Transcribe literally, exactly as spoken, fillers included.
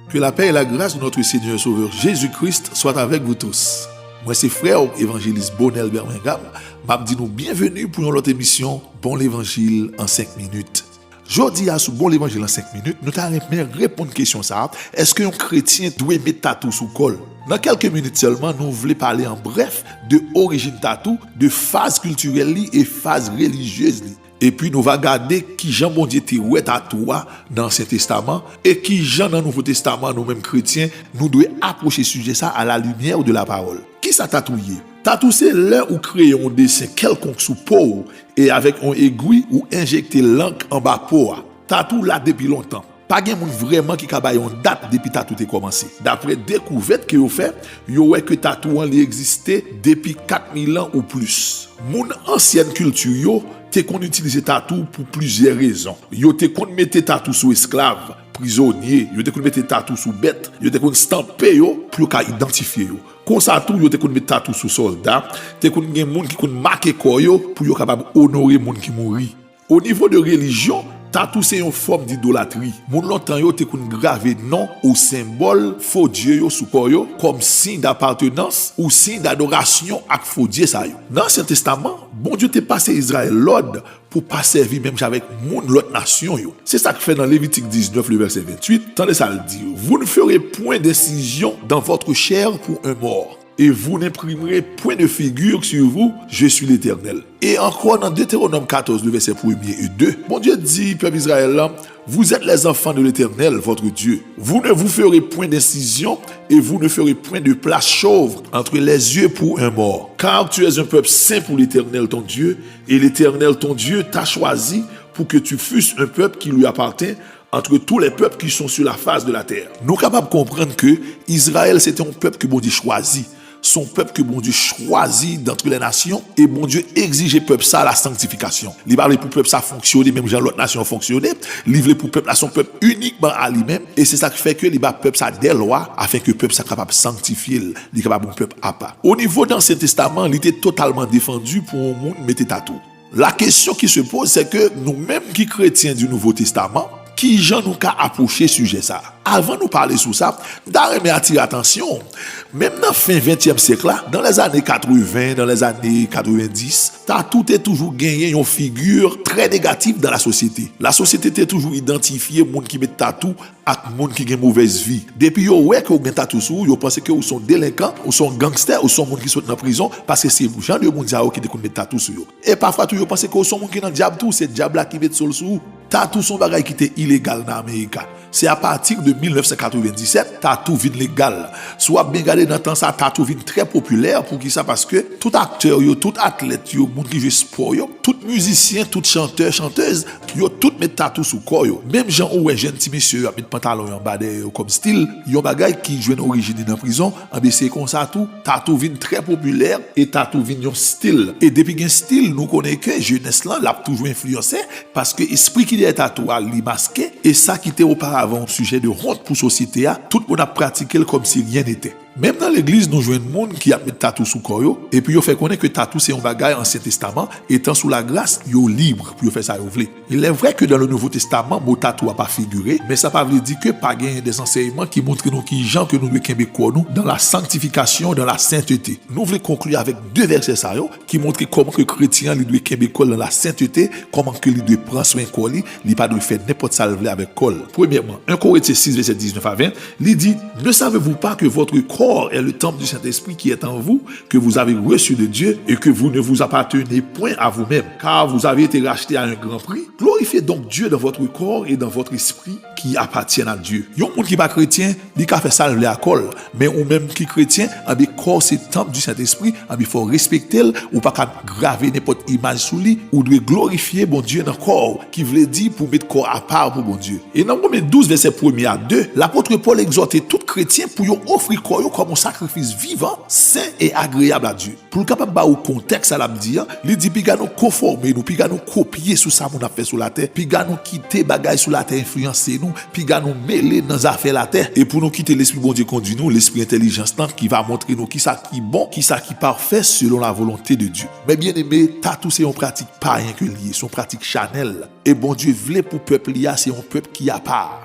Que la paix et la grâce de notre Seigneur et Sauveur Jésus-Christ soient avec vous tous. Mwen se frè w, evanjelis Bonel Bermingham, m ap di nou byenveni pou yon lòt emisyon Bon Levanjil an senk minit. Jodi a sou Bon Levanjil an senk minit, nou ta renmen reponn kesyon sa a, èske yon kretyen dwe met tatou sou kò l? Nan kèlke minit sèlman, nou vle pale an brèf de orijin tatou, de faz kiltirèl li e faz relijyez li. Epi nou va gade kijan Bondye te wè tatou a nan Ansyen Testaman e kijan nan Nouvo Testaman nou menm kretyen nou dwe apwoche sijè sa a la lumière de la parole. Kisa tatou ye? Tatou se lè ou kreye yon desen kèlkonk sou po w e avèk yon egwi ou enjekte lank anba po a. Tatou la depi lontan. Pa gen moun vrèman ki ka bay yon dat depi tatou te kòmanse. Daprè dekouvèt ke yo fè, yo wè ke tatou an li egziste depi kat mil an ou plis. Moun ansyèn kilti yo te konn itilize tatou pou plizyè rezon. Yo te konn mete tatou sou esklav, prizonye, yo te konn mete tatou sou bèt, yo te konn stanpe yo pou yo ka idantifye yo. Konsa tou, yo te konn met tatou sou sòlda, te konn gen moun ki konn make kò yo pou yo kapab onore moun ki mouri. O nivo de relijyon, tatou se yon fòm didolatri. Moun lontan yo te konn grave non ou senbòl fo dye yo sou kò yo kòm siy dapatenans ou siy dadorasyon ak fo dye sa yo. Nan Ansyen Testaman, Bondye te pase Izrayèl lòd pou pa sèvi menm jan avèk moun lòt nasyon yo. Se sa k fè nan Levitik diznèf, le vèsè venntuit, tande sa l di, Vous ne ferez point d'incision dans votre chair pour un mort. Et vous n'imprimerez point de figure sur vous, je suis l'Éternel. E ankò nan Detewonòm katòz, le vèsè premye e de, Bondye di pèp Izrayèl la, Vous êtes les enfants de l'Éternel, votre Dieu. Vous ne vous ferez point d'incision et vous ne ferez point de place chauve entre les yeux pour un mort. Car tu es un peuple saint pour l'Éternel ton Dieu, et l'Éternel ton Dieu t'a choisi pour que tu fusses un peuple qui lui appartient entre tous les peuples qui sont sur la face de la terre. Nou kapab konprann ke Izrayèl se te yon pèp ke Bondye chwazi. Se yon pèp ke Bondye chwazi d'entre les nations, e Bondye egzije pèp sa la sanktifikasyon. Li pa vle pou pèp sa fonksyone menm jan lòt nasyon yo fonksyone, li vle pou pèp la se yon pèp inikman a li menm, e se sa k fè ke li ba pèp sa dè lwa, afenke pèp sa kapab sanktifye l, li kapab yon pèp apa. O nivo de Ansyen Testaman, li te totalman defandi pou yon moun mete tatou. La question qui se pose, c'est que nou menm ki kretyen di Nouvo Testaman, kijan nou ka apwoche sijè sa a? Avan nou pale sou sa, m ta renmen atire atansyon w. Menm nan fen ventyèm syèk la, dans les années quatre-vingts, dans les années quatre-vingt-dix, tatou te toujou genyen yon figi trè negatif dans la société. Lasosyete te toujou idantifye moun ki met tatou ak moun ki gen movèz vi. Depi yo wè ke w gen tatou sou ou, yo panse ke ou se yon delenkan, ou se yon gangstè, ou se yon moun ki sot nan prizon, paske se jan de moun sa yo ki te konn met tatou sou yo. E pafwa tou, yo panse ke w se yon moun ki nan dyab tou, se dyab la ki met so l sou ou. Tatou se yon bagay ki te ilegal nan Amerika. Se apati de mil nèf san katrevenndisèt, tatou vin legal. Si w ap byen gade nan tan sa, tatou vin trè popilè. Poukisa? Paske tout aktè yo, tout atlèt yo, moun ki jwe spò yo, tout mizisyen, tout chantè, chantèz, yo tout met tatou sou kò yo. Menm jan ou wè jèn ti mesye yo ap met pantalon yo anba dèyè yo kòm stil, yon bagay ki jwenn orijin li nan prizon, anben se konsa tou, tatou vin trè popilè e tatou vin yon stil. E depi gen stil, nou konnen ke jenès lan, l ap toujou enfliyanse, paske espri ki dèyè tatou a, li maske, e sa ki te oparavan yon sijè de wont pou sosyete a, tout moun ap pratike l kòmsi rien n'était. Menm nan legliz, nou jwenn moun ki ap met tatou sou kò yo, epi yo fè konnen ke tatou se yon bagay Ansyen Testaman, etan sou lagras, yo lib pou yo fè sa yo vle. Il est vrai que dans le Nouveau Testament, mo tatou a pa figire, men sa pa vle di ke pa genyen des enseignements ki montre nou kijan ke nou dwe kenbe kò nou dans la sanctification, dans la sainteté. Nou vle konkli avèk de vèsè sa yo ki montre kòman ke kretyen an li dwe kenbe kò l nan la sentete, kòman ke li dwe pran swen kò li, li pa dwe fè nenpòt sa l vle avèk kò l. Premyèman, en Korentyen sis, vèsè diznèf a ven, li di, Ne savez-vous pas que votre corps est le temple du Saint-Esprit qui est en vous, que vous avez reçu de Dieu, et que vous ne vous appartenez point à vous-même, car vous avez été racheté à un grand prix? Glorifiez donc Dieu dans votre corps et dans votre esprit qui appartiennent à Dieu. Yon moun ki pa kretyen, li ka fè sa l vle ak kò l. Men ou menm ki kretyen, anben kò w se tanp di Sentespri, anben fò w respekte l, ou pa ka grave nenpòt imaj sou li, ou dwe glorifye Bondye nan kò w, ki vle di pou w met kò w apa pou Bondye. E nan Women douz, vèsè premye a de, lapot Pòl egzòte tout kretyen pou yo ofri kò yo kòm yon sakrifis vivan, sen e agreyab a Dye. Pou l kapab ba ou kontèks sa l ap di a, li di piga nou konfòme nou, piga nou kopye sou sa moun ap fè sou latè, piga nou kite bagay sou latè enfliyanse nou, piga nou mele nan zafè latè, e pou nou kite Lespri Bondye kondui nou, Lespri entèlijans lan ki va montre nou kisa ki bon, kisa ki pafè selon la volonte de Dye. Men byeneme, tatou se yon pratik payen ke l ye, se yon pratik chanèl. E Bondye vle pou pèp li a, se yon pèp ki apa.